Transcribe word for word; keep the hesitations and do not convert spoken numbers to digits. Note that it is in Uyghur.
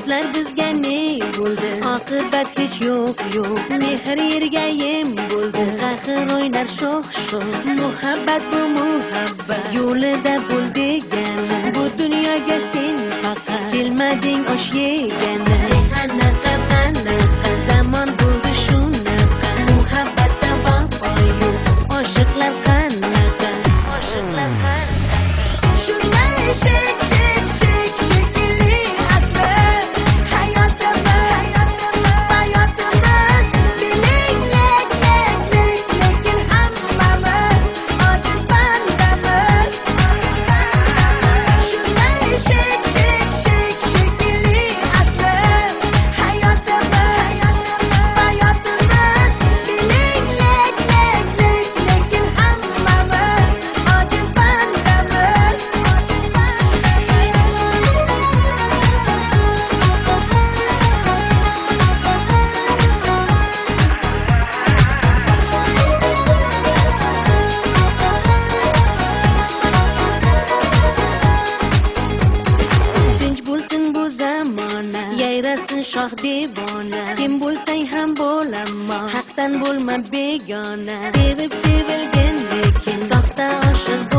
ئىشلار بىزگە نى بولدى، ئاقىبەت ھېچ يوق، يوق. مېھىر يېرىگە يەم بولدى، قەھر ئوينار شوخ، شوخ. مۇھەببەت بۇ مۇھەببەت، يولىدا بولدى يەنە. بۇ دۇنياغا سەن پەقەت كەلمىدىڭ ئاش يېگەنە. قېنىقە، قېنىقە، زامان بولدى شۇناقا. مۇھەببەتتە ۋاپا يوق، ئاشىقلار قېنىقە، ئاشىقلار قېنىقە. شۇنداق شەك، شەك، شەك، شەكىللىك ئەسلى ھاياتىمىز، ھاياتىمىز. بىلىڭ، لەك، لەك، لەك، لېكىن ھەممىمىز ئاجىز بەندىمىز. شۇنداق شەك، شەك، شەك، شەكىللىك ئەسلى ھاياتىمىز، ھاياتىمىز. بىلىڭ، لەك، لەك، لەك، لېكىن ھەممىمىز ئاجىز بەندىمىز. تىنچ بولسۇن بۇ زامانە، يايراسۇن شاھ دىۋانە. كىم بولساڭ ھەم بولالما، ھەقتىن بولما بىگانە. سېۋىپ سېۋىلگەن لېكىن، ساختا ئاشىق